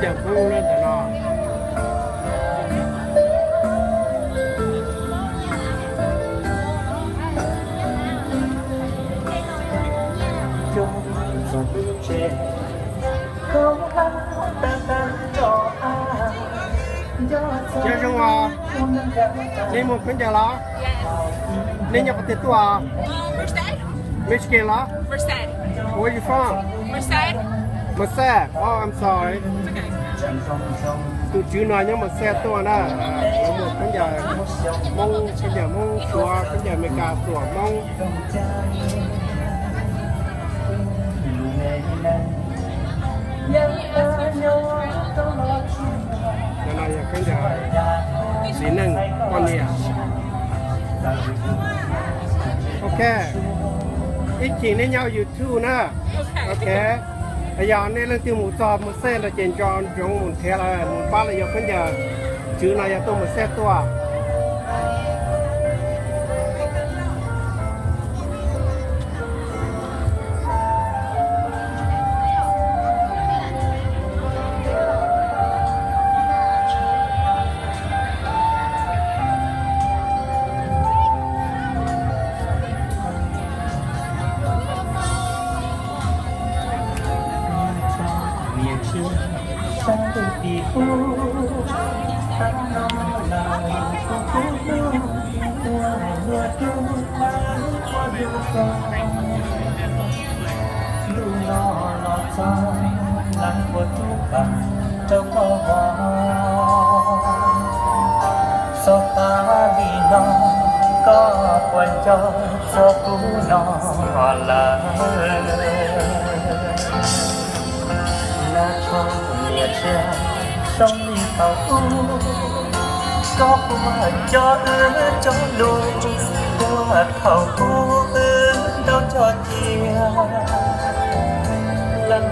Cov Hmoob lawm ntawm no. Nyob zoo os, nej mus khaub ncaws los? Nej nyob qhov twg tuaj? Michigan los? Where you from? Merced. Oh, I'm sorry. Tus tswv no nyob Merced tuaj na, lawv muag khaub ncaws Hmoob, khaub ncaws Hmoob Suav, khaub ncaws Amelikas, tuam Hmoob. Cov no yog khaub ncaws txiv neej poj niam. Ok, ib chim nej nyob YouTube na. Ok, yog nej leej twg mus txog Merced no ces nco ntsoov mus nrhiav lawv, mus pab lawv yuav khaub ncaws. Tswv no yog tuaj Merced tuaj. Lub no los txog lawm puag tub pam rau koj vov. Xov xav li no koj puas nco txog kuv no lawm? Nab tsho niam tsiaj zoo li thaum ub, koj puas nco wb cov lus puag thaum ub wb nrau nco cia lawm?